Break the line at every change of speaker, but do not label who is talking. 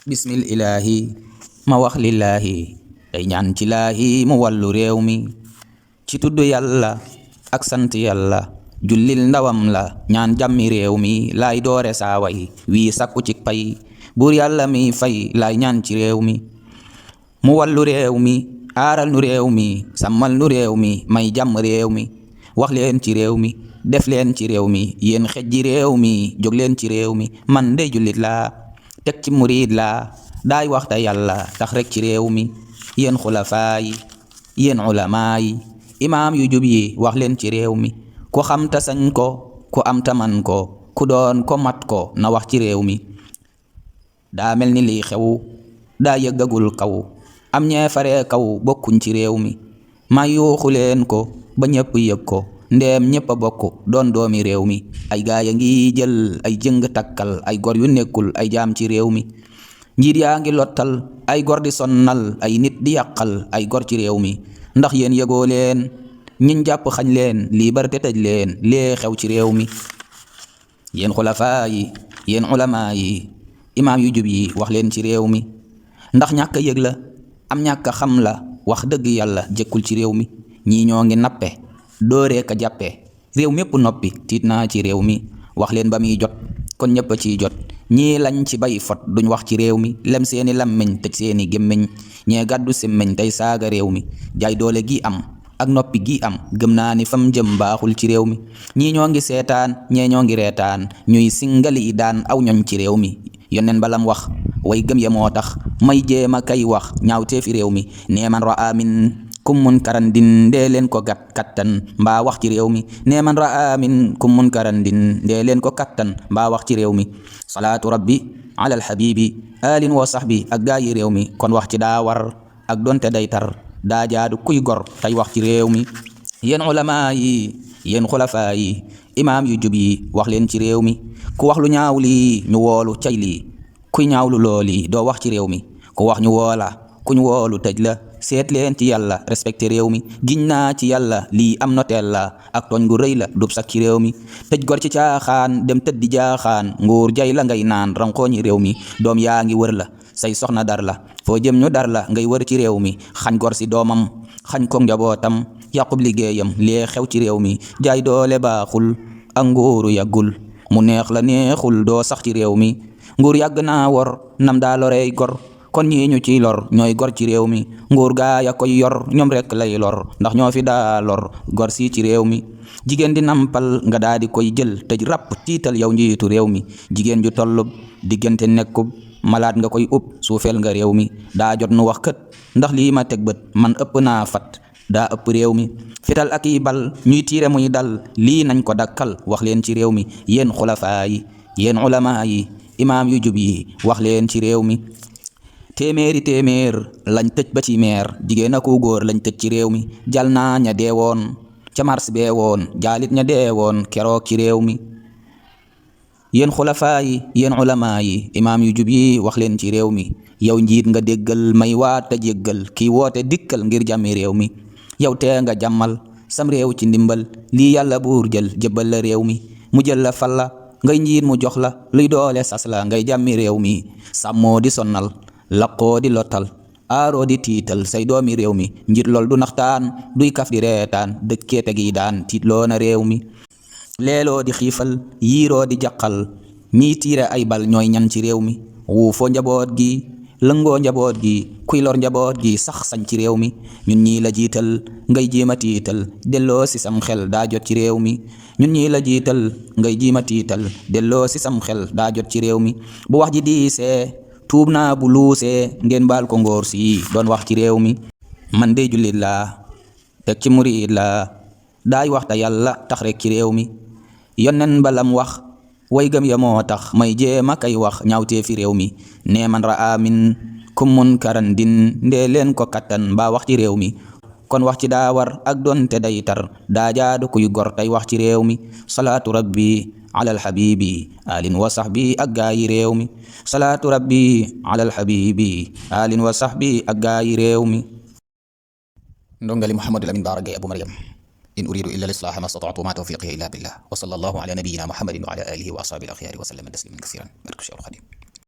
bismil ilaahi ma wax lillaahi tey ñaan ci laahi mu wàllu réew mi ci tudd yàlla ak sant yàlla jullil ndawam la ñaan jàmmi réew mi laay doore saaway wii sakku ci pay buur yàlla mi fay laay ñaan ci réew mi mu wàllu réew mi aaral nu réew mi sàmmal nu réew mi may jàmm réew mi wax leen ci réew mi def leen ci réew mi yéen xejji réew mi jóg leen ci réew mi man de jullit laa teg ci muriid laa daay waxta yàlla tax rek ci réew mi yéen xulafaa yi yéen ulamaa yi imaam yu jub yi wax leen ci réew mi ku xam ta sañ ko ku am ta man ko ku doon ko mat ko na wax ci réew mi daa mel ni lii xew daa yëggagul kaw am ñee faree kaw bokkuñ ci réew mi ma yuuxu leen ko ba ñëpp yëg ko ndeem ñëpp a bokk doon doomi réew mi ay gaay a ngi jël ay jëng takkal ay gor yu nekkul ay jaam ci réew mi njiit yaa ngi lottal ay gor di sonnal ay nit di yàqal ay gor ci réew mi ndax yéen yëgoo leen ñiñ jàpp xañ leen liberté tëj leen lee xew ci réew mi yéen xulafaa yi yéen ulamaa yi imaam yu jub yi wax leen ci réew mi ndax ñàkk a yëg la am ñàkk a xam la wax dëgg yàlla jëkkul ci réew mi ñii ñoo ngi nappe dooree ka jàppe réew mépp noppi tiit naa ci réew mi wax leen ba muy jot kon ñëpp a ciy jot ñii lañ ci bay fot duñ wax ci réew mi lem seeni lammeñ tëj seeni gémmiñ ñee gàddu semmeñ tey saaga réew mi jaay doole gi am ak noppi gi am gëm naa ni fam jëm baaxul ci réew mi ñii ñoo ngi seetaan ñee ñoo ngi reetaan ñuy singali daan aw ñoñ ci réew mi yonneen balam wax way gëm ya moo tax may jéema kay wax ñaawtee fi réew mi nee man ra'a minkum munkaran dee leen ko kattan mbaa wax ci réew mi nee man ra'a minkum munkaran dee leen ko kattan mbaa wax ci réew mi salaatu rabbi ala alhabibi alin wa sahbi ak gaa yi réew mi kon wax ci daa war ak donte day tar daa jaadu kuy gor tey wax ci réew mi yéen ulamaa yi yéen xulafaa yi imaam yu jub yi wax leen ci réew mi ku wax lu ñaaw lii ñu woolu cay lii kuy ñaawlu looli doo wax ci réew mi ku wax ñu woola kuñ woolu tëj la seet leen ci yàlla respecté réew mi giñ naa ci yàlla lii am noteel la ak tooñ gu rëy la dub sak ci réew mi tëj gor ci caaxaan dem tëddi jaaxaan nguur jay la ngay naan rankooñi réew mi doom yaa ngi wër la say soxna dar la foo jëm ñu dar la ngay wër ci réew mi xañ gor si doomam xañ ko njabootam yàqub liggéeyam lee xew ci réew mi jaay doole baaxul ak nguuru yàggul mu neex la neexul doo sax ci réew mi nguur yàgg naa wor nam daa lorey gor kon ñii ñu ciy lor ñooy gor ci réew mi nguur gaa ya koy yor ñoom rekk lay lor ndax ñoo fi daa lor gor si ci réew mi jigéen di nampal nga daa di koy jël tëj ràpp tiital yow njiitu réew mi jigéen ju tollub diggante nekkub malaat nga koy ub suufeel nga réew mi daa jot nu wax kët ndax lii ma teg bët man ëpp naa fat daa ëpp réew mi fital ak i bal ñuy tiire muy dal lii nañ ko dakkal wax leen ci réew mi yéen xulafaa yi yéen ulamaa yi imaam yu jub yi wax leen ci réew mi téeméeri téeméer lañ tëj ba ci meer jigéen ak góor lañ tëj ci réew mi jal naa ña dee woon ca mars bee woon jaalit ña dee woon keroog ci réew mi yéen xulafaa yi yéen ulamaa yi imaam yu jub yi wax leen ci réew mi yow njiit nga déggal may waat a jéggal kii woote dikkal ngir jàmmi réew mi yow tee nga jàmmal sam réew ci ndimbal lii yàlla buur jël jëbbal la réew mi mu jël la fal la ngay njiit mu jox la luy doole sas la ngay jàmmi réew mi sàmmoo di sonnal laqoo di lottal aaroo di tiital say doomi réew mi njiit lool du naxtaan duy kaf di reetaan dëkkee tegi daan tiitloo na réew mi leeloo di xiifal yiiroo di jaqal ñii tiire ay bal ñooy ñan ci réew mi wuufoo njaboot gi lëngoo njaboot gi kuy lor njaboot gi sax sañ ci réew mi ñun ñii la jiital ngay jiima tiital delloo si sam xel daa jot ci réew mi ñun ñii la jiital ngay jiima tiital delloo si sam xel daa jot ci réew mi bu wax ji diisee tuub naa bu luusee ngeen baal ko ngóor si doon wax ci réew mi man de jullit laa teg ci muriid laa daay waxta yàlla tax rek ci réew mi yonnen balam wax way gëm ya moo tax may jéema kay wax ñaawtee fi réew mi nee man ra'a minkum munkaran ndee leen ko kattan mbaa wax ci réew mi kon wax ci daa war ak donte day tar daa jaadu kuy gor tey wax ci réew mi salaatu rabbi ala alhabibi alin wa sahbi ak gaa yi réew mi salaatu rabbi ala alhabibi alin wa sahbi ak gaa yi réew mi ndongali Mouhamadul Amin Bara Gaye Abou Mariam in uridu illa al-islaha ma stata'tu ma tawfiqi illa billah wa sallallahu ala nabiyyina Muhammadin wa ala alihi wa ashabihi al-akhyar wa sallama tasliman kathiran barke Cheikhul Khadim